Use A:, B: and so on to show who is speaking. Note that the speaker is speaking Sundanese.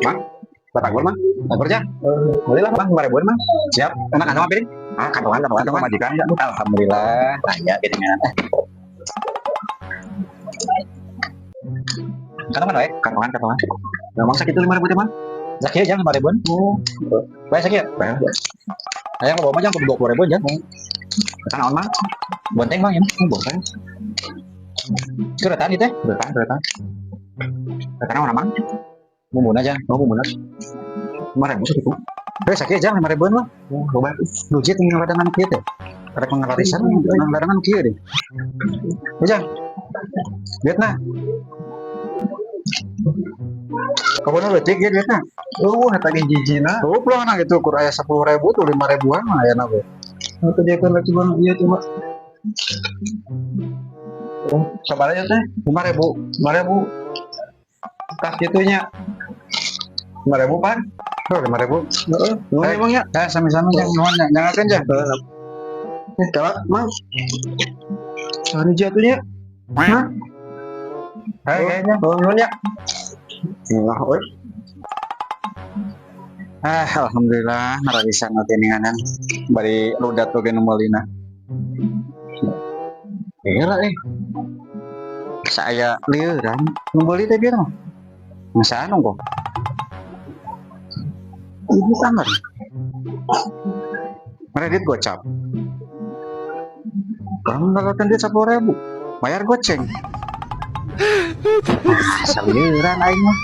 A: Mang, batagor, Mang. Batagor ya? Boleh lah, Bang, 5 ribuan, Mang. Siap. Enak kantong apa ini? Ah, kantongan, kantongan, kantongan majikan ya. Alhamdulillah. Tanya gini kan. Kantongan wae, kantongan, kantongan. Memang sakit 5 ribu teh, Mang. Sakit jangan 5 ribuan. Oh. Baik sakit. Baik. Ayang bawa mah jangan 20 ribu aja. Kan naon, Mang? Bonteng, Mang, ya. Oh, bonteng. Keretan itu teh? Keretan, keretan. Keretan naon, Mang? Bumbuna aja. Oh, bumbuna. 5 ribu sakitu. Eh, sakit aja 5 ribuan lah. Oh, loba. Lujit ngeladangan kieu teh. Rek ngelarisan ngeladangan kieu deh. Ujang. Lihat nah. Kapan leutik ya duitna?
B: Oh, eta ge jijina.
A: Oh, pulang nah gitu kur aya 10 ribu tuh 5 ribuan mah aya we.
B: Atau dia kan lagi bang, iya cuma. Oh, sabar aja teh.
A: 5 ribu.
B: 5 ribu. Tas gitunya. 5 ribu pan.
A: Oh, 5 ribu.
B: Heeh. Nuhun
A: Eh,
B: emang ya.
A: Eh, sami-sami jang nuhun nya. Nyangakeun jang.
B: Eh, kalau mang. Sani jatuhnya. Hah?
A: Hai, kayaknya.
B: Oh, nuhun ya. Nah, oi.
A: Ah, alhamdulillah ngararisan nganan. Bari ludat oge nu meulina. Era eh. Saya lieuran nu meuli teh bieu mah. Masa anu kok. Ibu kamar. Kredit gocap. Kamu ngeluarin duit 10 ribu, bayar goceng. Ah, salieuran aing mah.